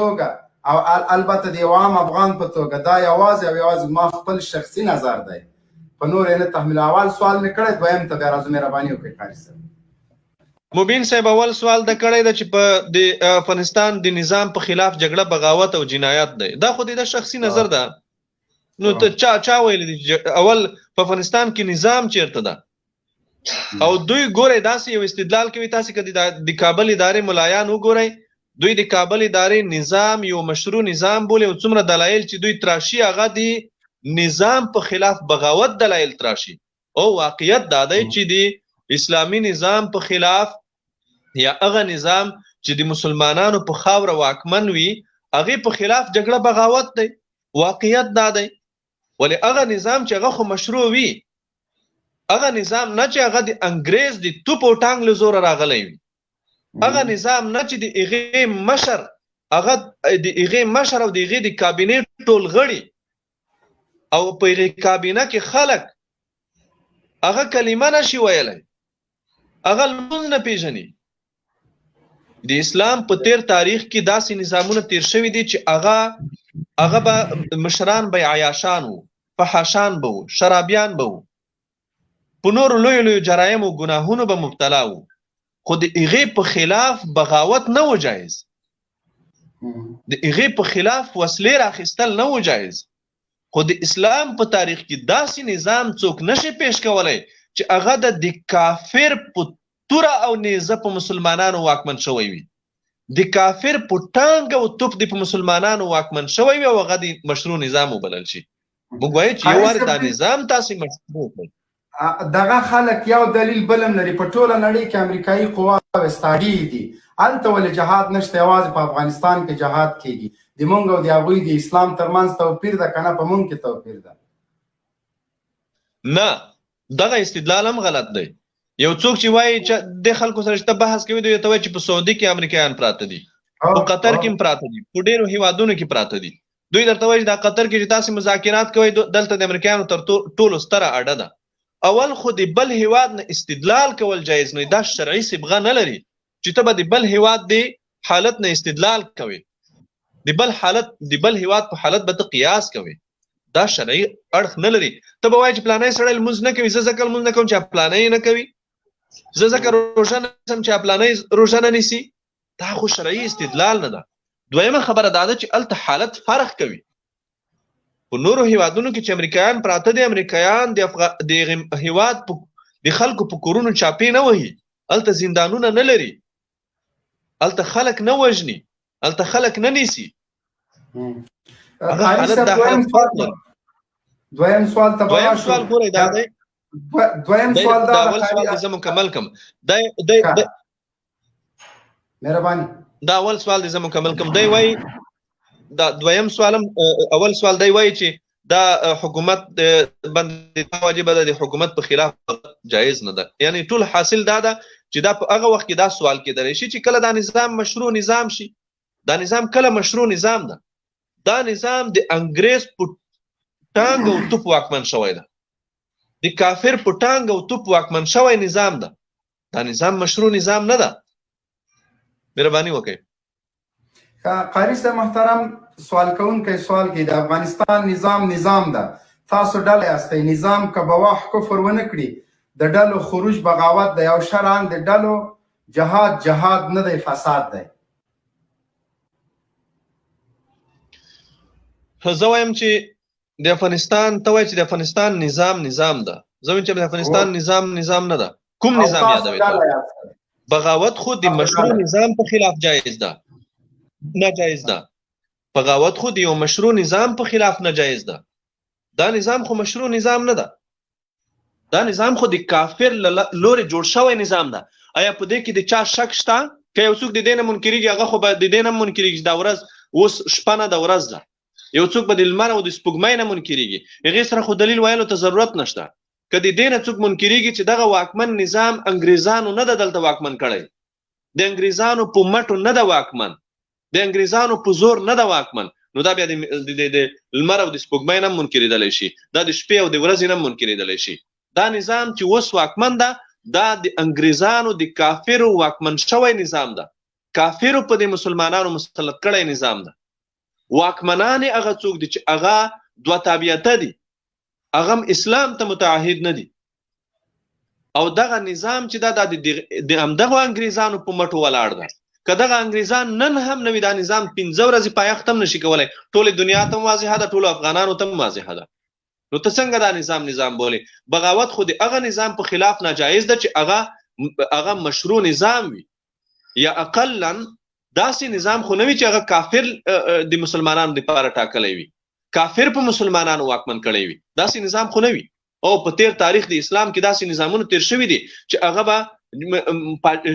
توګه او البته د یو عام افغان په توګه، دا یوازې او یوازې ما خپل شخصي نظر دی، په نور یې نه تحمیل. اول سوال مې کړی، دویم ته بیا راځو. مهرباني وکړئ قاري صاحب. مبین صاحب، اول سوال د کړی د چې په د افغانستان د نظام په خلاف جګړه بغاوت او جنایت دی، دا خو د شخصي نظر ده. نو ته چا چا ویل دي؟ اول په افغانستان کې نظام چیرته ده؟ او دوی ګوره داسې یو استدلال کوي. تاسو که د کابل ادارې ملایان وګورئ، دوی د کابل ادارې نظام یو مشروع نظام بولي، او څومره دلایل چې دوی تراشي هغه دی نظام په خلاف بغاوت دلایل تراشي. او واقعیت دا دی چې د اسلامي نظام په خلاف یا هغه نظام چې د مسلمانانو په خاوره واکمن وي، هغه په خلاف جګړه بغاوت دی. واقعیت دا دی. ولی هغه نظام چې هغه خو مشروع وي، هغه نظام نه چې هغه د انګريز د توپ او ټانګ له زوره راغلی وي، هغه نظام نه چې د هغې مشر، هغه د هغې مشر او د هغې د کابینې ټول غړي او په هغې کابینه کې خلک هغه کلمه نشي ویلی، هغه لمونځ نه پیژني. د اسلام په تیر تاریخ کې داسې نظامونه تیر شوي دي چې هغه به مشران به عیاشان وو، فحاشان به وو، شرابیان به وو، په نورو لویو لویو جرایمو ګناهونو به مبتلا وو، خو د هغې په خلاف بغاوت نه و جایز، د هغې په خلاف وسلې راخیستل نه و جایز. خو د اسلام په تاریخ کې داسې نظام څوک نشي پیش کولی چې هغه د کافر په توره او نیزه په مسلمانانو واکمن شوی وي، د کافر په ټانګ او توپ د په مسلمانانو واکمن شوی وي او هغه د مشروع نظام وبلل شي. موږ وایو چې یو وار دا نظام تاسې مشروع کړئ. دغه خلک یو دلیل بلم لري، په ټوله نړۍ کې امریکایي قواوې ستاډي دي، هلته ولې جهاد نشته، یوازې په افغانستان کې جهاد کیږي؟ د مونږ او د هغوی د اسلام ترمنځ توپیر ده که نه په مونږ کې توپیر ده؟ نه، دغه استدلال هم غلط دی. یو څوک چې وایي چې د خلکو سره چې ته بحث کوي، دوی ته وایي چې په سعودي کې امریکایان پراته دي، په قطر کې هم پراته دي، په ډیرو هیوادونو کې پراته دي. دوی درته وایي چې دا قطر کې چې تاسو مذاکرات کوئ، دلته د امریکایانو تر ټولو ستره اډه ده. اول خو د بل هیواد نه استدلال کول جایز نه، دا شرعي صبغه نه لري چې ته به د بل هیواد دی حالت نه استدلال کوي، د بل حالت، د بل هیواد په حالت به ته قیاس کوي، دا شرعي اړخ نه لري. ته به وایې چې پلانی سړی لمونځ نه کوي، زه ځکه لمونځ نه کوم چې پلانی نه کوي، زه ځکه روژه نه نیسم چې پلانی روژه نه نیسي. دا خو شرعي استدلال نه ده. دویمه خبره دا ده چې هلته حالت فرق کوي. په نورو هیوادونو کې چې امریکایان پراته دي، امریکایان د د هیواد په د خلکو په کورونو چاپې نه وهي، هلته زندانونه نه لري، هلته خلک نه وژني، هلته خلک نه نیسي. هغه حالت دا حالت فرق لري. دویم سوال ته دویم سوال ګورئ دا دی. دویم سوال دا اول سوال زه مکمل کم. دا د مهرباني. دا اول سوال دې زه مکمل کم. دی وایي دا دویم سوالم، اول سوال دی وایي چې دا حکومت باندې واجب ده، د حکومت په خلاف جایز نه ده. یعنی ټول حاصل دا ده چې دا په هغه وخت کې دا سوال کېدلی شي چې کله دا نظام مشروع نظام شي. دا نظام کله مشروع نظام ده؟ دا نظام د انګريز په ټانګ او توپ واکمن شوی ده، د کافر په ټانګ او توپ واکمن شوی نظام ده. دا نظام مشروع نظام نه ده. مهرباني وکړئ. قاری صاحب محترم، سوال کوونکی سوال کوي، د افغانستان نظام نظام ده، تاسو ډله یاستئ، نظام که بواح کفر ونه کړي، د ډلو خروج بغاوت دی او شرعاً د ډلو جهاد جهاد نه دی، فساد دی. زه وایم چې د افغانستان، ته وایې چې د افغانستان نظام نظام ده، زه وایم چې د افغانستان نظام نظام نه ده. کوم نظام یادوي؟ بغاوت خو د مشروع نظام په خلاف جایز ده، ناجایز ده. بغاوت خو د یو مشروع نظام په خلاف ناجایز ده. دا نظام خو مشروع نظام نه ده. دا نظام خو د کافر لوري جوړ شوی نظام ده. آیا په دې کې د چا شک شته؟ که یو څوک د دې نه منکرېږي، هغه خو به د دې نه منکرېږي چې دا ورځ اوس شپه نه ده، ورځ ده. یو څوک به د لمر او د سپوږمۍ نه منکرېږي، هغې سره خو دلیل ویلو ته ضرورت نشته. که د دې نه څوک منکرېږي چې دغه واکمن نظام انګریزانو نه ده دلته واکمن کړی، د انګریزانو په مټو نه ده واکمن، د انګریزانو په زور نه ده واکمن، نو دا بیا د لمر او د سپوږمۍ نه منکرېدلی شي، دا د شپې او د ورځې نه منکرېدلی شي. دا نظام چې اوس واکمن ده، دا د انګریزانو د کافرو واکمن شوی نظام ده. کافرو په دې مسلمانانو مسلط کړی نظام ده. واکمنان هغه څوک دي چې هغه دوه تابعیته دي، هغه هم اسلام ته متعهد نه دي. او دغه نظام چې دا د همدغو انګریزانو په مټو ولاړ ده. که دغه انګریزان نن هم نه وي، دا نظام 5 ورځې پایښت هم نشي کولی. ټولې دنیا ته هم واضحه ده، ټولو افغانانو ته هم واضحه ده. نو ته څنګه دا نظام نظام بولې؟ بغاوت خو د هغه نظام په خلاف ناجایز ده چې هغه مشروع نظام وي، یا اقلا داسې نظام خو نه وي چې هغه کافر د مسلمانانو لپاره ټاکلی وي، کافر په مسلمانانو واکمن کړی وي، داسې نظام خو نه وي. او په تیر تاریخ د اسلام کې داسې نظامونه تیر شوي دي چې هغه به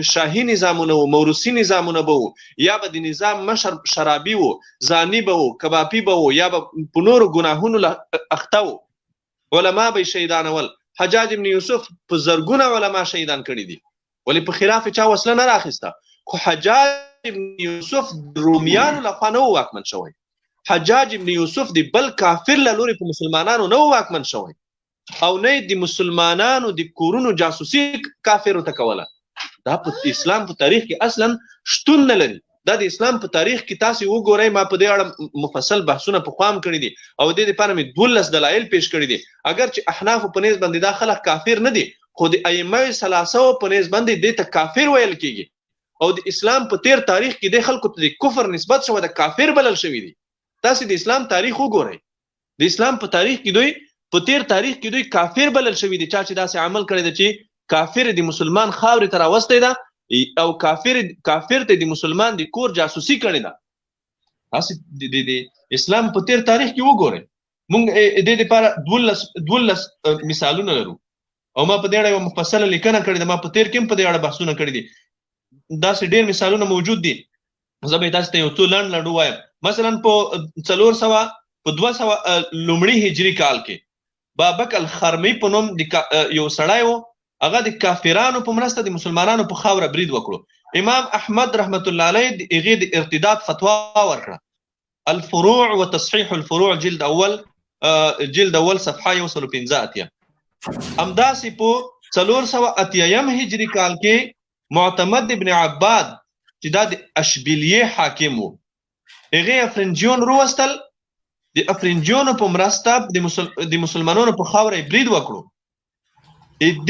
شاهي نظامونه وو، موروثي نظامونه به وو، یا به د نظام مشر شرابي وو، زانی به وو، کبابي به وو، یا به په نورو ګناهونو اخته وو. علما به یې شهیدانول. حجاج ابن یوسف په زرګونه علما شهیدان کړي دي، ولې په خلاف چا وسله نه راخیسته. خو حجاج ابن یوسف د رومیانو لخوا نه و واکمن شوی، حجاج ابن یوسف د بل کافر له لوري په مسلمانانو نه و واکمن شوی، او نه د مسلمانانو د کورونو جاسوسي کافرو ته کوله. دا په اسلام په تاریخ کې اصلا شتون نه لري. دا د اسلام په تاریخ کې تاسو وګورئ، ما په دې اړه مفصل بحثونه په خوام کړي دي او د دې لپاره مې 12 دلایل پیش کړي دي. اگر چې احناف په نسبت باندې دا خلک کافر نه دي، خو د ائمه ثلاثه په نسبت باندې دې ته کافر ویل کیږي. او د اسلام په تیر تاریخ کې د خلکو ته د کفر نسبت شوی، د کافر بلل شوی دي. تاسو د اسلام تاریخ وګورئ، د اسلام په تاریخ کې دوی په تیر تاریخ کې دوی کافر بلل شوی دي. چا چې داسې عمل کړی دی چې کافر د مسلمان خاورې ته راوستی ده او کافر ته د مسلمان د کور جاسوسي کړې ده. تاسو د اسلام په تیر تاریخ کې وګورئ. مونږ د دې لپاره 12 مثالونه لرو، او ما په دې اړه یوه مفصله لیکنه کړې ده. ما په تیر کې هم په دې اړه بحثونه کړي دي. داسې ډېر مثالونه موجود دي. زه به تاسو ته یو څو لنډ لنډ ووایم. مثلا په 400 په 200 لومړي هجري کال کې بابک الخرمي په نوم یو سړی و، هغه د کافرانو په مرسته د مسلمانانو په خاوره برید وکړو. امام احمد رحمت الله علیه د هغې د ارتداد فتوا ورکړه. الفروع وتصحیح الفروع جلد اول، جلد اول صفحه 185. همداسې په 480 هجري کال کې معتمد ابن عباد چې دا د اشبیلیې حاکم و، هغې افرنجیون روستل. د افرنجیونو په مرسته د مسلمانانو په خاوره یې برید وکړو.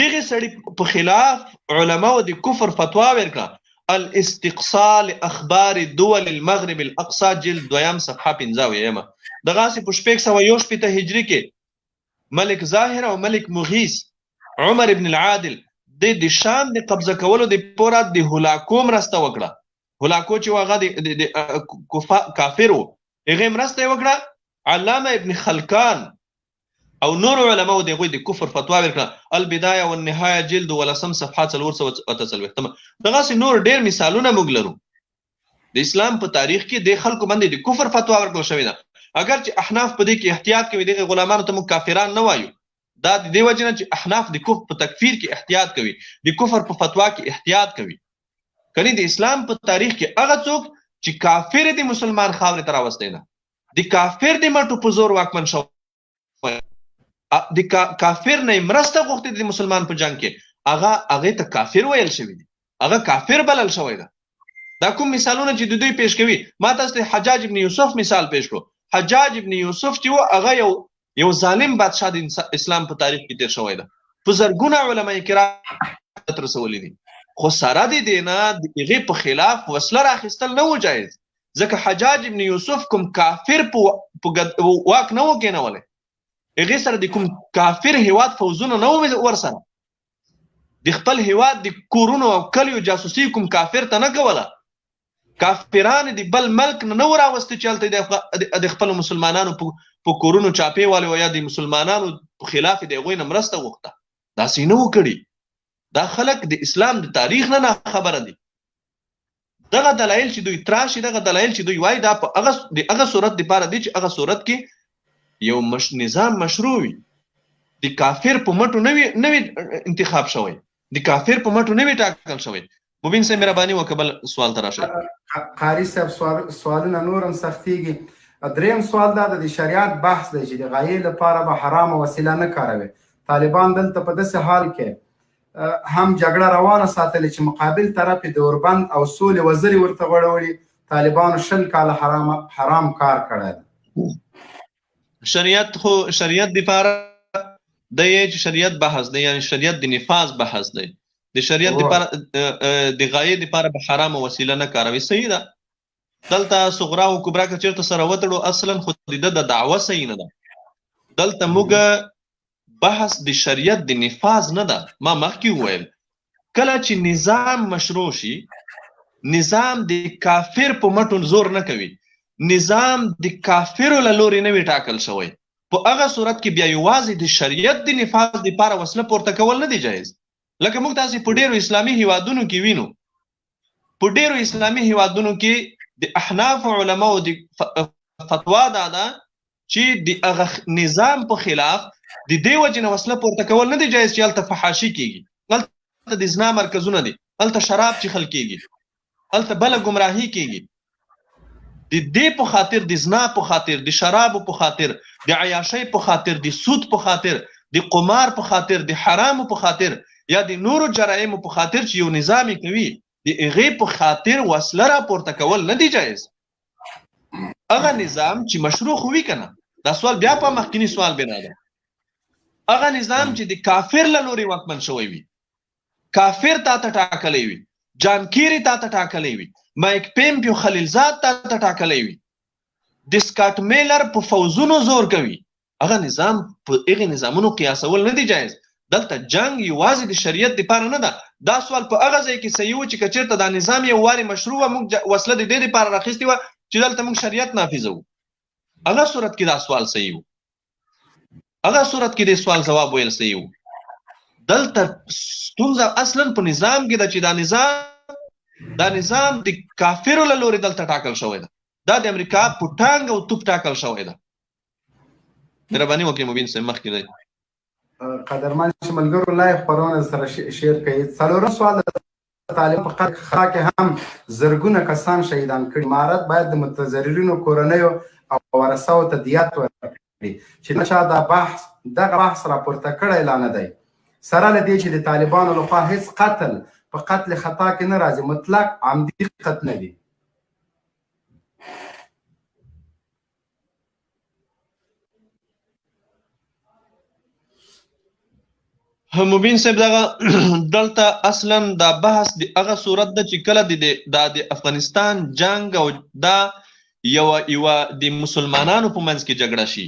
دغه سړي په خلاف علماو د کفر فتوا ورکړه. الاستقصاء لاخبار دول المغرب الاقصى جلد دویم صفحه 75. دغسې په 661 هجري کې ملک ظاهر او ملک مغیث عمر ابن العادل د شام د قبضه کولو د پوره د هولاکو مرسته وکړه. هولاکو چې هغه د کافر و، هغې مرسته یې وکړه. علامه ابن خلکان او نور علماو د هغوی د کفر فتوا ورکړه. البدایه والنهایه جلد ولسم صفحه 448. دغسې نور ډېر مثالونه موږ لرو. د اسلام په تاریخ کې د خلکو باندې د کفر فتوا ورکړل شوې ده. اگر چې احناف په دې کې احتیاط کوي، دغه غلامانو ته موږ کافران نه وایو. دا د دې وجې نه چې احناف د کفر په تکفیر کې احتیاط کوي، د کفر په فتوا کې احتیاط کوي. کني د اسلام په تاریخ کې هغه څوک چې کافر د مسلمان خاورې ته راوستی ده، د کافر د مټو په زور واکمن شوی، د کافر نه مرسته غوښتې د مسلمان په جنگ کې، هغه هغې ته کافر ویل شوی دی، هغه کافر بلل شوی ده. دا کوم مثالونه چې د دوی پیش کوي، ما تاسو ته حجاج ابن یوسف مثال پیش کړو. حجاج ابن یوسف چې و هغه یو ظالم بادشاه د اسلام په تاریخ کې تیر شوی ده، په زرګونه علما کرام رسولي دي، خو سره د دې نه د هغې په خلاف وسله راخیستل نه و جایز، ځکه حجاج ابن یوسف کوم کافر په واک نه و کېنولی، هغې سره د کوم کافر هیواد فوځونه نه و ورسره، د خپل هیواد د کورونو او کلیو جاسوسي کوم کافر ته نه کوله، کافران د بل ملک نه نه و راوستي چې هلته د خپلو مسلمانانو په کورونو چاپې والي او یا د مسلمانانو په خلاف د هغوی نه مرسته غوښته، داسې نه و کړي. دا خلک د اسلام د تاریخ نه ناخبره دي. دغه دلایل چې دوی تراشي، دغه دلایل چې دوی وایي، دا په هغه د هغه صورت دپاره دی چې هغه صورت کې یو نظام مشروع وي، د کافر په مټو نه وي انتخاب شوی، د کافر په مټو نه وي ټاکل شوی. مبین صاحب مهرباني وکړه، بل سوال ته راشئ. قاري صاحب سوالونه نور هم سختېږي. دریم سوال دا د شریعت بحث دی چې د غایې لپاره به حرامه وسیله نه کاروي. طالبان دلته په داسې حال کې هم جګړه روانه ساتلې چې مقابل طرف یې د اوربند او سولې وزرې ورته غوړولي. طالبانو 20 کاله حرام کار کړی دی. شریعت خو شریعت د پاره د چې شریعت بحث دی، یعنی شریعت د نفاذ بحث دی. د شریعت د پاره د غایې د پاره به حرامه وسیله نه کاروي، صحیح ده. دلته صغرا او کبرا که چېرته سره وتړو، اصلا خو د د دعوه صحیح نه ده. دلته موږ بحث د شریعت د نفاذ نه ده. ما مخکې وویل کله چې نظام مشروع شي، نظام د کافر په مټو زور نه کوي، نظام د کافرو له لوري نه وي ټاکل شوی، په هغه صورت کې بیا یوازې د شریعت د نفاذ لپاره وسله پورته کول نه دی جایز. لکه موږ تاسې په ډېرو اسلامي هیوادونو کې وینو، په ډېرو اسلامي هیوادونو کې د احناف علماو د فتوا دا ده چې د هغه نظام په خلاف د دې وجې نه وسله پورته کول نه دی جایز چې هلته فحاشي کېږي، هلته د زنا مرکزونه دي، هلته شراب چښل کېږي، هلته بله ګمراهي کېږي. د دې په خاطر، د زنا په خاطر، د شرابو په خاطر، د عیاشۍ په خاطر، د سود په خاطر، د قمار په خاطر، د حرامو په خاطر یا د نورو جرایمو په خاطر چې یو نظام یې کوي، د هغې په خاطر وسله راپورته کول نه دی جایز. هغه نظام چې مشروع خو وي که نه، دا سوال بیا په مخکیني سوال بنا ده. هغه نظام چې د کافر له لوري واکمن شوی وي، کافر تا ته ټاکلی وي، جان کیری تا ته ټاکلی وي، مایک پمپیو خلیلزاد تا ته ټاکلی وي، د سکاټ میلر په فوځونو زور کوي، هغه نظام په هغې نظامونو قیاسول نه دی جایز. دلته جنگ یوازې د شریعت دپاره نه ده. دا سوال په هغه ځای کې صحیح و چې که چېرته دا نظام یو وارې مشروع وه، موږ وسله د دې دپاره راخیستې وه چې دلته موږ شریعت نافذوو، هغه صورت کې دا سوال صحیح و، هغه صورت کې د سوال ځواب ویل صحیح و. دلته ستونزه اصلا په نظام کې ده چې دا نظام د کافرو له لوري دلته ټاکل شوی ده، دا د امریکا په ټانګ او توپ ټاکل شوی ده. مهرباني وکړئ مبین صاحب مخکې دی. قدرمن ملګرو لایو خپرونه سره شیر کړئ. څلورم سوال، طالب په قتل خطا کې هم زرګونه کسان شهیدان کړي، امارت باید د متضررینو کورنیو او ورثو ته دیت ورکړي چې چا دا بحث دغه بحث راپورته کړی لا نه دی. سره له دې چې د طالبانو لخوا هیڅ قتل په قتل خطا کې نه راځي، مطلق عمدي قتل نه دي. مبین صاحب دغه دلته اصلا دا بحث د هغه صورت ده چې کله د دا د افغانستان جنگ او دا یو یو د مسلمانانو په منځ کې جګړه شي،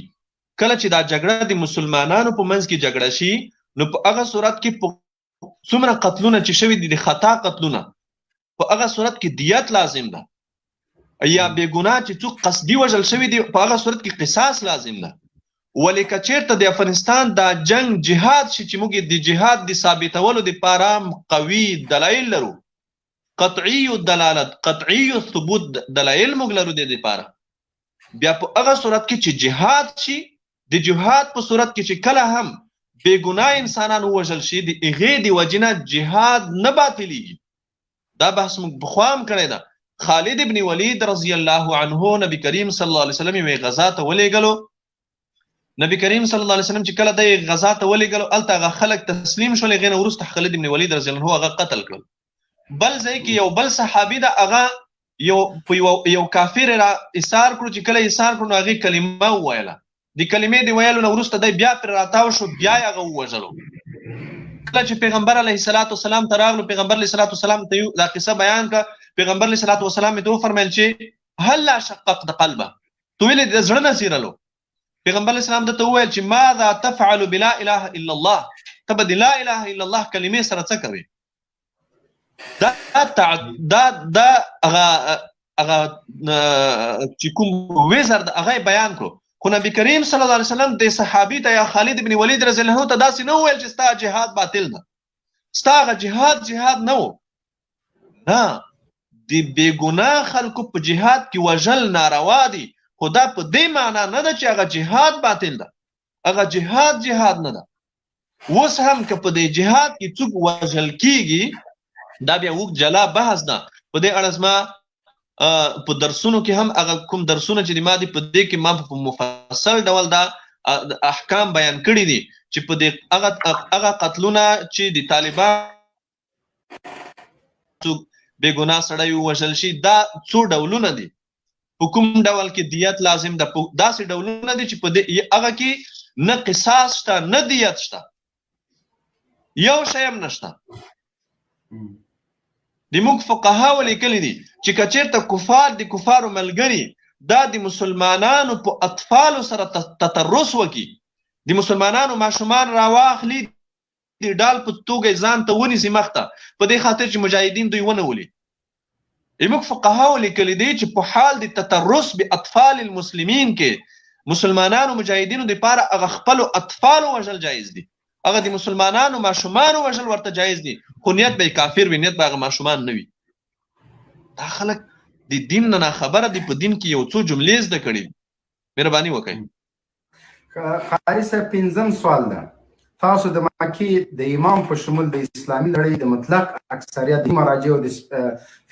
کله چې دا جګړه د مسلمانانو په منځ کې جګړه شي، نو په هغه صورت کې په څومره قتلونه چې شوي دي، د خطا قتلونه، په هغه صورت کې دیت لازم ده، یا بې ګناه چې څوک قصدي وژل شوي دي، په هغه صورت کې قصاص لازم ده. ولې که چېرته د افغانستان دا جنگ جهاد شي چې موږ د جهاد د ثابتولو دپاره قوي دلایل لرو، قطعي دلالت، قطعي ثبوت دلایل موږ لرو د دې دپاره، بیا په هغه صورت کې چې جهاد شي، د جهاد په صورت کې چې کله هم بې ګناه انسانان ووژل شي، د هغې د وجې نه جهاد نه باطلېږي. دا بحث موږ پخوا هم کړی ده. خالد ابن ولید رضی الله عنه نبی کریم صلی الله علیه وسلم یوې غزا ته ولېږلو. نبی کریم صلی الله علیه وسلم چې کله دی غزا ته ولېږلو، هلته هغه خلک تسلیم شول، هغې نه وروسته خالد ابن ولید رضی الله عنه هغه قتل کړل. بل ځای کې یو بل صحابي ده، هغه یو په یو کافر را ایثار کړو، چې کله ایثار کړو نو هغې کلمه وویله، د کلمې د ویلو نه وروسته دی بیا پر راتاو شو، بیا یې هغه ووژلو. کله چې پیغمبر علیه الصلاة والسلام ته راغلو، پیغمبر علیه الصلاة والسلام ته دا قصه بیان کړه. پیغمبر علیه الصلاة والسلام ته وفرمایل چې هلا شققت قلبه، ته ویلې د زړه نه څیرلو. پیغمبر علیه السلام ده ته وویل چې ماذا تفعل بلا اله الا الله، ته به د لا اله الا الله کلمې سره څه کوې؟ دا دا دا هغه هغه چې کوم وزر د هغه بیان کړو. خو نبی کریم صلی الله علیه وسلم د صحابي ته یا خالد ابن ولید رضی الله عنه ته داسې نه وویل چې ستا جهاد باطل ده، ستا هغه جهاد جهاد نه و. نه، د بې ګناه خلکو په جهاد کې وژل ناروا دي، خو دا په دې معنا نه ده چې هغه جهاد باطل ده، هغه جهاد جهاد نه ده. اوس هم که په دې جهاد کې څوک وژل کیږي، دا بیا اوږد جلا بحث ده. په دې اړه زما په درسونو کې هم هغه کوم درسونه چې ما دي په دې کې ما په مفصل ډول دا احکام بیان کړي دي چې په دې هغه هغه قتلونه چې د طالبان څوک بې ګناه سړی ووژل شي، دا څو ډولونه دي. په کوم ډول کې دیت لازم ده، په داسې ډولونه دي چې په دې هغه کې نه قصاص شته نه دیت شته، یو شی هم نشته. د موږ فقهاو لیکلي دي چې که چېرته کفار د کفارو ملګري دا د مسلمانانو په اطفالو سره تطرس وکړي، د مسلمانانو ماشومان راواخلي، د ډال په توګه ځان ته ونیسي مخته، په دې خاطر چې مجاهدین دوی ونه ولي. موږ فقهاو لیکلي دي چې په حال د تطرس به اطفال المسلمین کې مسلمانانو مجاهدینو دپاره هغه خپلو اطفالو وژل جایز دي، هغه د مسلمانانو ماشومانو وژل ورته جایز دي، خو نیت به یې کافر وي، نیت به هغه ماشومان نه وي. دا خلک د دین نه ناخبره دي، په دین کې یو څو جملې زده کړي دي. مهرباني وکړئ. قاري صاحب، پنځم سوال ده، تاسو د مکې د امام په شمول د اسلامي نړۍ د مطلق اکثریت د مراجعو د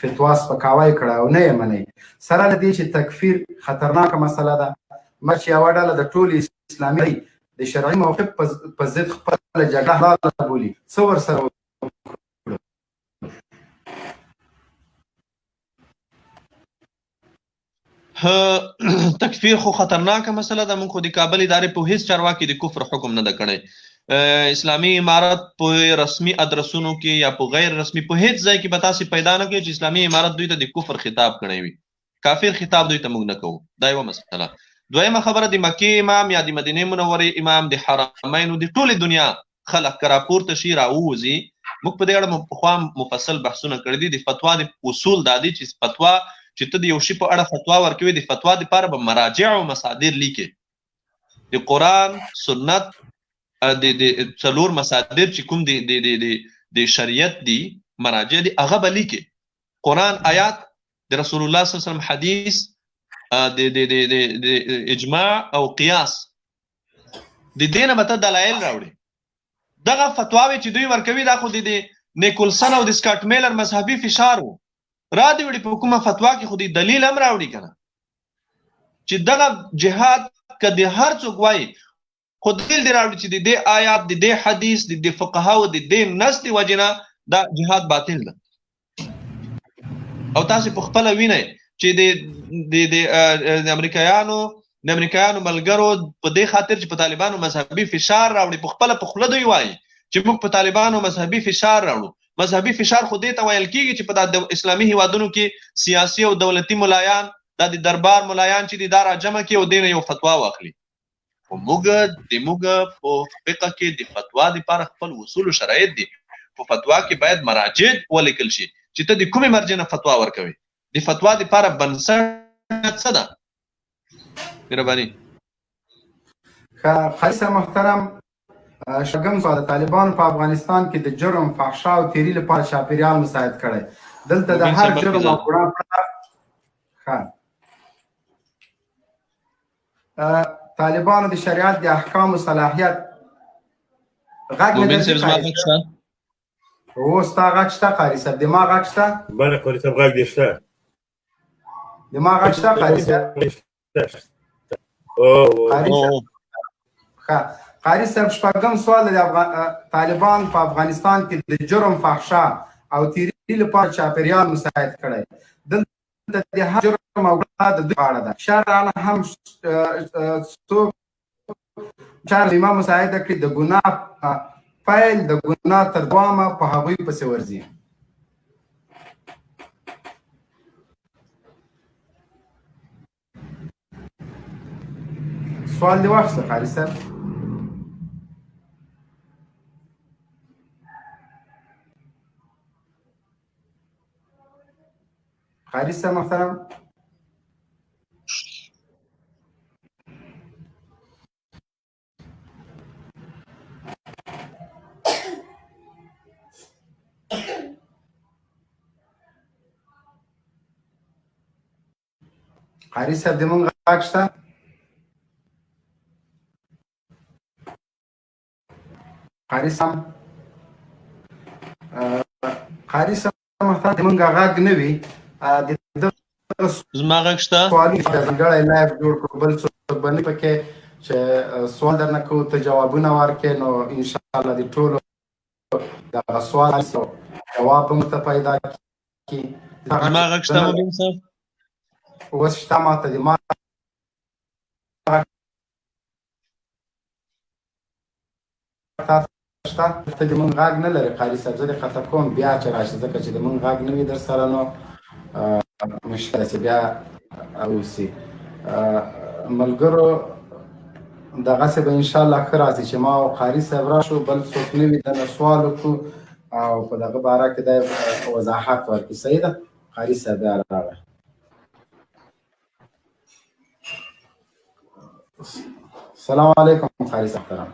فتوا سپکاوی کړه او نه یې منئ، سره له دې چې تکفیر خطرناکه مسله ده، مګر چې یوه ډله د ټولې اسلامي نړۍ د شرعي موقف په ضد خپله جګړه حلاله بولي، څه ورسره وکړو؟ تکفیر خو خطرناکه مسله ده. موږ خو د کابل ادارې په هیڅ چارواکي د کفر حکم نه ده کړی. اسلامي امارت په رسمي ادرسونو کې یا په غیر رسمي په هیڅ ځای کې به تاسې پیدا نه کړئ چې اسلامي امارت دوی ته د کفر خطاب کړی وي. کافر خطاب دوی ته موږ نه کوو، دا یوه مسله. دویمه خبره، د مکې امام یا د مدینې منورې امام، د حرمینو، د ټولې دنیا خلک که راپورته شي راووځي، موږ په دې اړه پخوا مفصل بحثونه کړي دي. د فتوا د اصول دا دي چې فتوا چې ته د یو شي په اړه فتوا ورکوې، د فتوا دپاره به مراجع او مصادر لیکې. د قرآن، سنت، د څلور مصادر چې کوم د د د د د شریعت دي، مراجع دي، هغه به لیکې. قرآن آیات، د رسول الله صلی الله علیه وسلم حدیث، د د د د اجماع او قیاس، د دې نه به ته دلایل راوړې. دغه فتواوې چې دوی ورکوي، دا خو د نیکولسن او د سکاټ میلر مذهبي فشار وو. را دې وړي په کومه فتوا کې خو دې دلیل هم راوړي که نه، چې دغه جهاد که د هر څوک وایي، خو دلیل دې راوړي چې د دې آیات، د دې حدیث، د دې فقهاو، د دې نص د وجې نه دا جهاد باطل ده. او تاسو په خپله وینئ چې د د د امریکایانو ملګرو په دې خاطر چې په طالبانو مذهبي فشار راوړي، په خپله په خوله دوی وایي چې موږ په طالبانو مذهبي فشار راوړو. مذهبي فشار خو دې ته ویل کېږي چې په دا اسلامي هیوادونو کې سیاسي او دولتي ملایان، دا د دربار ملایان چې دي، دا راجمع کړي او دې نه یو فتوا واخلي. خو موږ د موږ په فقه کې د فتوا دپاره خپل اصول او شرایط دي. په فتوا کې باید مراجع ولیکل شي چې ته د کومې مرجع نه فتوا ورکوې، د فتوا دپاره بنسټ څه ده؟ مهرباني. قاري صاحب محترم، شپږم سوال، طالبانو په افغانستان کې د جرم، فحشا او تیري لپاره چاپیریال مساعد کړی، دلته د هر جرم او ګناه پړه. ښه، طالبانو د شریعت د احکامو صلاحیت غږ نه درځي؟ او ستا غږ شته قاري صاحب؟ د ما غږ شته؟ بله قاري صاحب، غږ دې شته. د ما غږ شته قاري صاحب؟ قاري صاحب، ښه قاري صاحب، شپږم سوال، د طالبان په افغانستان کې د جرم، فحشا او تیري لپاره چاپیریال مساعد کړی، دلته د هر جرم او ګناه د دوی غاړه ده، شرعاً هم څوک چار ذمه مساعده کړي، د ګناه پیل د ګناه تر دوامه په هغوی پسې ورځي. سوال دی واخیسته قاري صاحب. قاري صاحب محترم، قاري صاحب، د مونږ غږ شته؟ قاري صاحب، قاري صاحب محترم، د مونږ غږ نه وي. د دغه زما غږ شته؟ سوالونه ځانګړی لایف جوړ کړو، بل څوک به نه پکې چې سوال درنه کوو، ته جوابونه ورکې، نو ان شاء الله د ټولو دغه سوال جواب به ورته پیدا کړي. زما غږ شته مبین صاحب؟ اوس شته ماته د ما شته. ته د مونږ غږ نه لرې قاري صاحب، زه دې قطع کوم بیا چې راشي، ځکه چې د مونږ غږ نه وي در سره نو مشکل چې بیا اوسي. ملګرو دغسې به انشاءالله ښه راځي چې ما او قاري صاحب راشو، بل څوک نه وي دنه سوال وکړو او په دغه باره کې دی وضاحت ورکړي. صحیح ده قاري صاحب بیا راغی. السلام علیکم قاري صاحب. محترم.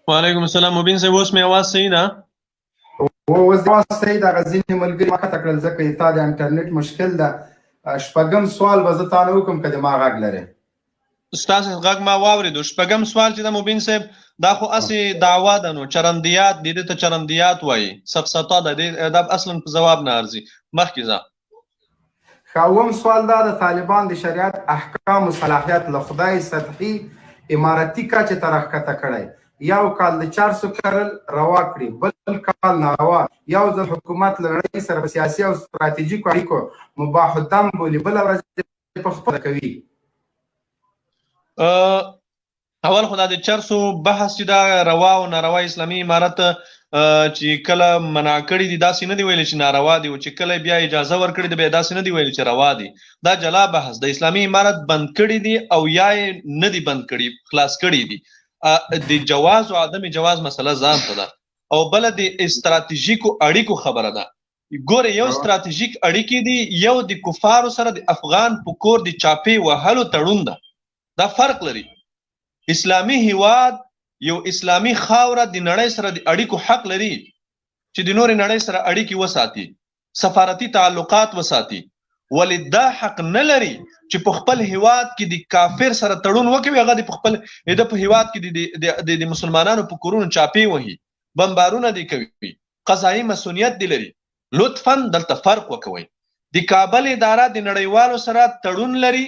وعلیکم السلام مبین صاحب، اوس مې اواز صحیح ده؟ اوس اواز صحیح ده. ځینې ملګري ما قطع کړل ځکه تا د انټرنیټ مشکل ده. شپږم سوال به زه تا نه وکړم که د ما غږ لرې. ستاسو غږ ما واورېدو. شپږم سوال چې د مبین صاحب دا خو اسې دعوا ده، نو چرندیات دي، دې ته چرندیات وایي، سفسطه ده، دا اصلا په ځواب نه ارزي. مخکې ځه. اووم سوال دا د طالبان د شریعت احکام او صلاحیت له خدای سطحي امارتي کچې ته راښکته کړی. یو کال د چرسو کرل روا کړي، بل کال ناروا. یو ځل حکومت له نړۍ سره په سیاسي او ستراتیژیکو اړیکو مباح الدم بولي، بله ورځ په خپله کوي. اول خو دا د چرسو بحث چې دا روا او ناروا، اسلامي امارت چې کله منع کړی دي داسې نه دی ویل چې ناروا دي، او چې کله بیا اجازه ورکړي دي بیا داسې نه دی ویل چې روا دي. دا جلا بحث د اسلامي امارت بند کړی دي او یا یې نه دي بند کړي، خلاص کړي دي. د جواز او عدم جواز مسله ځان ته ده، او بله د استراتیژیکو اړیکو خبره ده. ګوره، یو ستراتیژیک اړیکې دي، یو د کفارو سره د افغان په کور د چاپې وهلو تړون ده، دا فرق لري. اسلامي هیواد یو اسلامي خاوره د نړۍ سره د اړیکو حق لري چې د نورې نړۍ سره اړیکې وساتي، سفارتي تعلقات وساتي، ولې دا حق نه لري چې په خپل هیواد کې د کافر سره تړون وکوي، هغه د خپل د په هیواد کې د مسلمانانو په کورونو چاپې وهي، بمبارونه دي کوي، قضایي مسؤلیت دي لري. لطفا دلته فرق وکوئ. د کابل اداره د نړیوالو سره تړون لري،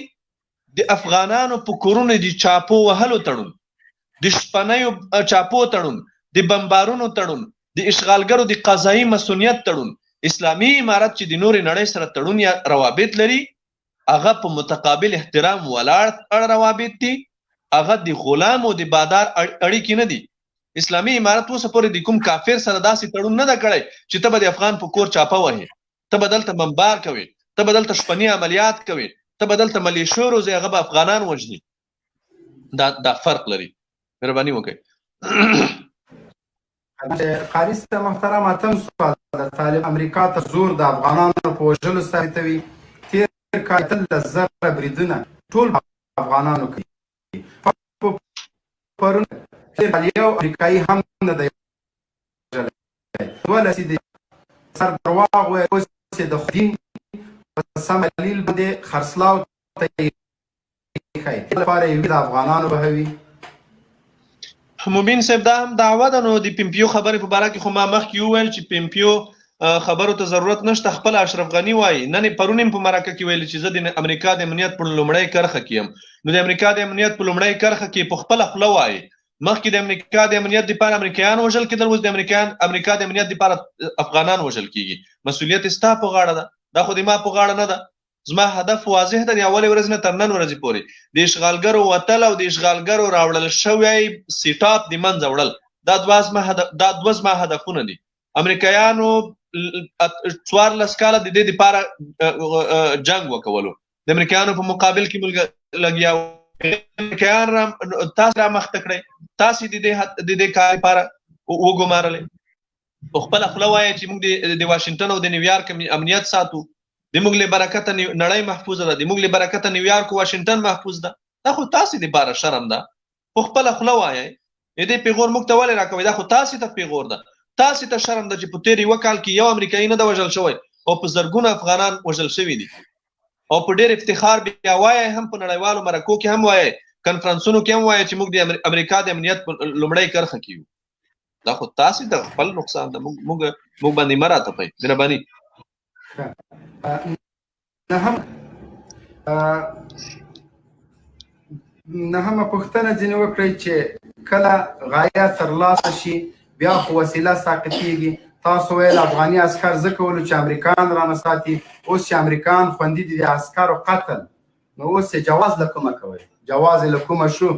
د افغانانو په کورونو د چاپو وهلو تړون، د شپنیو چاپو تړون، د بمبارونو تړون، د اشغالګرو د قضایي مسؤلیت تړون. اسلامي امارت چې د نورې نړۍ سره تړون یا روابط لري، هغه په متقابل احترام ولاړ روابط دي، هغه د غلام او د بادار اړیکې نه دي. اسلامي امارت اوسه پورې د کوم کافر سره داسې تړون نه ده کړی چې ته به د افغان په کور چاپه وهې، ته به دلته بمبار کوې، ته به دلته شپني عملیات کوې، ته به دلته ملیشو روزې، هغه به افغانان وژني. دا فرق لري. مهرباني وکړئ. قاري صاحب محترم، اتم سوال د طالب امریکا ته زور د افغانانو په وژلو ثابتوي. تېر کال 18,000 بریدونه ټول افغانانو کوي، پرون تېر کال یو امریکایي هم نه دی وژلی. دوه لسیزې سر درواغ وایي، اوس یې د دین په سم دلیل باندې خرڅلاو ته ایښی لپاره یې د افغانانو بهوي. مبین صاحب، دا هم دعوه ده. نو د پیمپیو خبرې په باره کې خو ما مخکې وویل چې پیمپیو خبرو ته ضرورت نشته. خپل اشرف غني وایي، نن پرون هم په مرکه کې ویل چې زه د امریکا د امنیت په لومړۍ کرښه کې یم. نو د امریکا د امنیت په لومړۍ کرښه کې په خپله خوله وایي، مخکې د امریکا د امنیت لپاره امریکایان وژل کېدل، اوس د امریکا د امنیت لپاره افغانان وژل کېږي. مسؤلیت ستا په غاړه ده، دا خو د ما په غاړه نه ده. زما هدف واضح ده، د اولې ورځې نه تر نن ورځې پورې د اشغالګرو وتل او د اشغالګرو راوړل شوی سیټاپ د منځه وړل، دا دوه زما هدفونه دي. امریکایانو 14 کاله د دې لپاره جنگ وکولو، د امریکایانو په مقابل کې مونږ لګیا وو. امریکایان تاسو را مخته کړئ، تاسو د دې کار لپاره وګمارلې. په خپله خوله وایي چې موږ د واشنګټن او د نیویارک امنیت ساتو، د موږ له برکته نړۍ محفوظه ده، د موږ له برکته نیویارک او واشنګټن محفوظ ده. دا خو تاسو لپاره شرم ده. په خپله خوله وایي دې پیغور موږ ته ولې راکوي؟ دا خو تاسو ته پیغور ده، تاسو ته شرم ده چې په تېر یوه کال کې یو امریکایي نه ده وژل شوی او په زرګونه افغانان وژل شوي دي. او په ډېر افتخار بیا وایي، هم په نړیوالو مرکو کې هم وایي، کنفرانسونو کې هم وایي چې موږ د امریکا د امنیت په لومړۍ کرښه کې یو. دا خو تاسو ته خپل نقصان ده، موږ باندې مه راتپئ. مهرباني. نهم، نهمه پوښتنه ځینې وکړئ چې کله غایه ترلاسه شي بیا خو وسیله ساقطیږي. تاسو ویل افغاني عسکر ځکه ولو چې امریکان رانه ساتي، اوس چې امریکان خوندي دي د عسکرو قتل، نو اوس یې جواز له کومه کوئ؟ جواز یې له کومه شو؟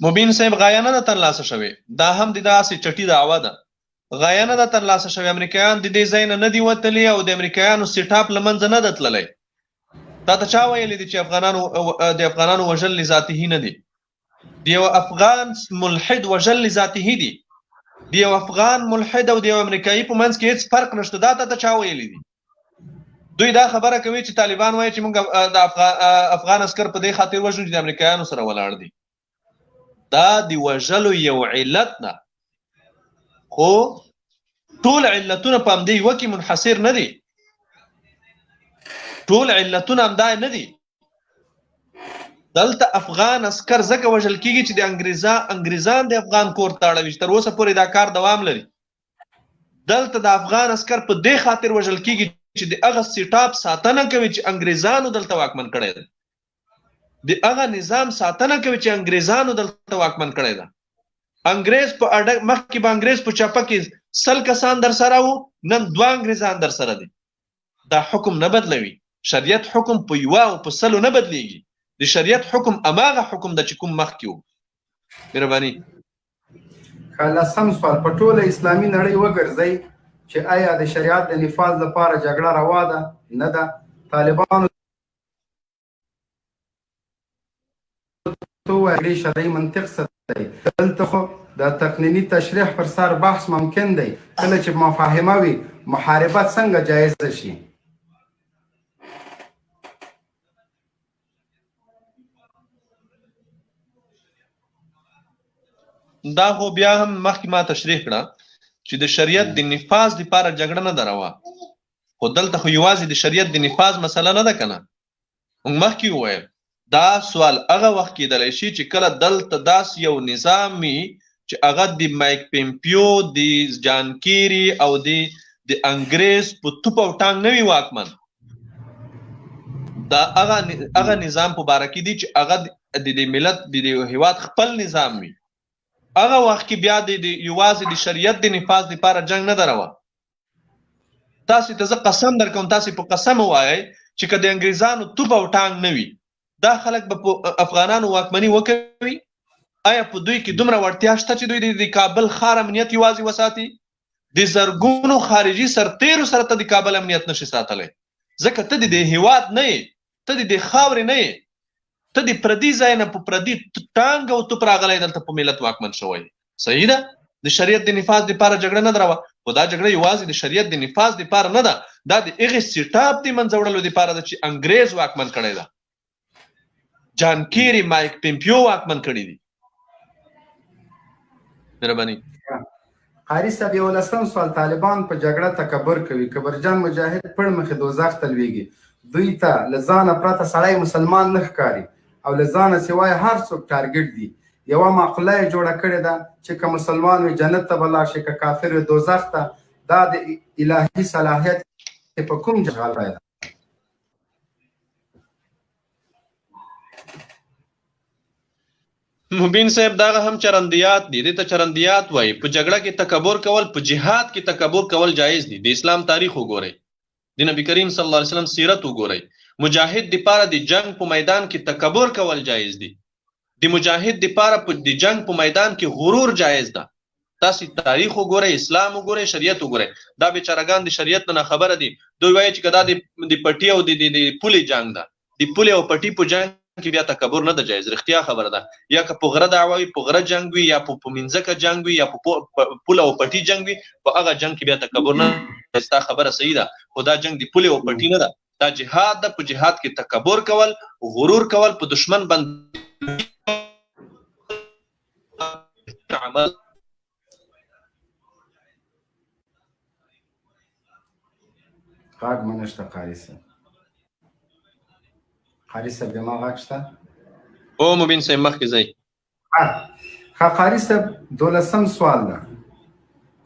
مبین صاحب غایه نه ده ترلاسه شوې، دا هم د داسې چټي دعوه ده. غایه نه ده ترلاسه شوې، امریکایان د دې ځای نه نه دي وتلي او د امریکایانو سیټاپ له منځه نه ده تللی. تا ته چا ویلي دي چې افغانانو د افغانانو وژل لذاته نه دي؟ د یو افغان ملحد وژل لذاته دي. د یو افغان ملحد او د یو امریکایي په منځ کې هیڅ فرق نشته. دا تا ته چا ویلي دي؟ دوی دا خبره کوي چې طالبان وایي چې موږ د افغان عسکر په دې خاطر وژنو چې د امریکایانو سره ولاړ دي. دا د وژلو یو علت ده، خو ټول علتونه په همدې یوه کې منحصر نه دي. ټول علتونه همدا نه دي. دلته افغان عسکر ځکه وژل کیږي چې د انګریزان د افغان کور ته اړوي، چې تر اوسه پورې دا کار دوام لري. دلته د افغان عسکر په دې خاطر وژل کیږي چې د هغه سیټاپ ساتنه کوي چې انګریزانو دلته واکمن کړی دی، د هغه نظام ساتنه کوي چې انګریزانو دلته واکمن کړی دی. انګریز په اډه مخکې به انګریز په چپه کې 100 کسان در سره وو، نن 2 انګریزان در سره دي. دا حکم نه بدلوي. شریعت حکم په یوه او په 100 نه بدلیږي. د شریعت حکم اماغه حکم ده چې کوم مخکې وو. مهرباني. لسم سوال، په ټوله اسلامي نړۍ وګرځئ چې آیا د شریعت د نفاذ لپاره جګړه روا ده؟ نه ده. طالبانو ته ووایه شرعي منطق څه دی؟ دلته خو د تقنیني تشریح پر سر بحث ممکن دی. کله چې مفاهمه وي محاربه څنګه جایزه شي؟ دا خو بیا هم مخکې ما تشریح کړه چې د شریعت د نفاذ لپاره جګړه نه ده روا، خو دلته خو یوازې د شریعت د نفاذ مسله نه ده که نه. موږ مخکې وویل دا سوال هغه وخت کېدلی شي چې کله دلته داسې یو نظام وي چې هغه د مایک پمپیو، د جان کیري او د انګریز په توپ او ټانګ نه وي واکمن. دا هغه نظام په باره کې دي چې هغه د دې ملت د دې هیواد خپل نظام وي. هغه وخت کې بیا د یوازې د شریعت د نفاذ لپاره جنګ نه ده روا. تاسې ته زه قسم درکوم، تاسې په قسم ووایئ چې که د انګریزانو توپ او ټانګ نه وي دا خلک به په افغانانو واکمني وکوي؟ آیا په دوی کې دومره وړتیا شته چې دوی د کابل ښار امنیت یوازې وساتي؟ د زرګونو خارجي سرتیرو سره ته د کابل امنیت نشي ساتلی، ځکه ته د دې هیواد نه یې، ته د دې خاورې نه یې، ته د پردي ځای نه په پردي ټانګ او توپ راغلی دلته په ملت واکمن شوی. صحیح ده، د شریعت د نفاذ لپاره جګړه نه دروه، خو دا جګړه یوازې د شریعت د نفاذ لپاره نه ده، دا د هغې سیټاپ د منځه وړلو لپاره ده چې انګریز واکمن کړی ده، جان کیري، مایک پمپیو واکمن کړی دي. مهرباني. قاري صاحب یولسم سوال، طالبان په جګړه تکبر کوي، کبرجن مجاهد پړ مخې دوزخ ته لویږي، دوی ته له ځانه پرته سړی مسلمان نه ښکاري او له ځانه سوای هر څوک ټارګټ دي. یوه معقوله یې جوړه کړې ده چې که مسلمان وي جنت ته به لاړ شي، که کافر وي دوزخ ته. دا د الهي صلاحیت په کوم جغل ده؟ مبین صاحب دغه هم چرندیات دي، دې ته چرندیات وایي. په جګړه کې تکبر کول، په جهاد کې تکبر کول جایز دي. د اسلام تاریخ وګورئ، د نبی کریم صلی الله علیه وسلم سیرت وګورئ. مجاهد د پاره د جنگ په میدان کې تکبر کول جایز دي، د مجاهد د پاره په د جنگ په میدان کې غرور جایز ده. تاسو تاریخ وګورئ، اسلام وګورئ، شریعت وګورئ. دا بیچارهګان د شریعت نه خبره دي. دوی وایي چې که دا د پټي او د پولې جنگ ده، د پولې او پټي په جنگ کې بیا تکبر نه ده جایز، رښتیا خبره ده. یا که په غره دعوه وي، په غره جنگ وي، یا په منځکه جنگ وي، یا په پوله او پټي جنگ وي، په هغه جنگ کې بیا تکبر نه ده. ستا خبره صحیح ده، خو دا جنگ د پولې او پټي نه ده، دا جهاد ده. په جهاد کې تکبر کول، غرور کول، په دشمن باندې عمل. غږ مې نشته قاري صاحب. قاري صاحب د ما غږ شته؟ او مبین صاحب مخکې ځئ. ښه قاري صاحب دولسم سوال ده،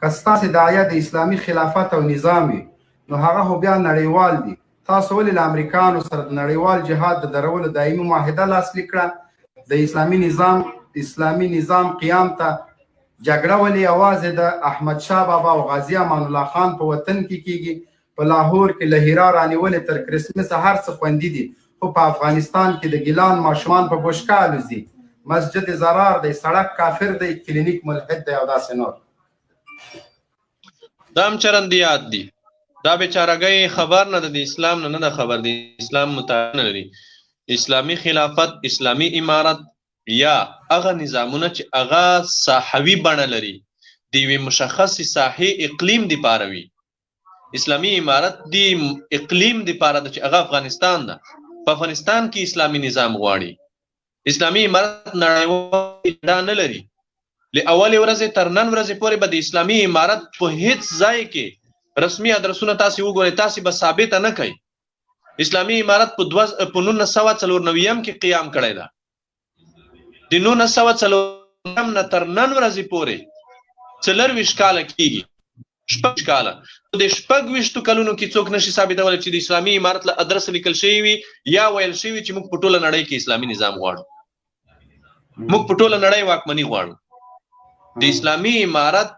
که ستاسې داعیه د اسلامي خلافت او نظام وي نو هغه خو بیا نړیوال دي. تاسو ولې له امریکانو سره د نړیوال جهاد د درولو دایمي معاهده لاسلیک کړه؟ د اسلامي نظام قیام ته جګړه ولې یوازې د احمد شاه بابا او غازي امان الله خان په وطن کې کیږي؟ په لاهور کې له هیرا رانیولې تر کرسمسه هر څه خوندي دي، خو په افغانستان کې د ګیلان ماشومان په بوشکه الوزي. مسجد ضرار دی، سړک کافر دی، کلینیک ملحد دی او داسې نور. دا هم چرندیات دي. دا بیچارهګۍ خبر نه ده، د اسلام نه نه ده خبر، د اسلام مطالعه نه لري. اسلامي خلافت، اسلامي امارت یا هغه نظامونه چې هغه ساحوي بڼه لري، د یوې مشخصې ساحې اقلیم د پاره وي. اسلامي امارت دی اقلیم د پاره ده چې هغه افغانستان ده. په افغانستان کې اسلامي نظام غواړي. اسلامي امارت نړیوال دا نه لري. له اولې ورځې تر نن ورځې پورې به د اسلامي امارت په هیڅ ځای کې رسمي ادرسونه تاسو وګورئ، تاسو به ثابت نه کوي. اسلامي امارت په 1994 کې قیام کړی ده. د 1994 نه تر نن ورځې پورې 24 کاله کیږي، 6 کاله. د 26 کلونو کې څوک نشي ثابتولی چې د اسلامي امارت له ادرس لیکل شوی وي یا ویل شوی چې موږ په ټوله نړۍ کې اسلامي نظام غواړو، موږ په ټوله نړۍ واکمني غواړو. د اسلامي امارت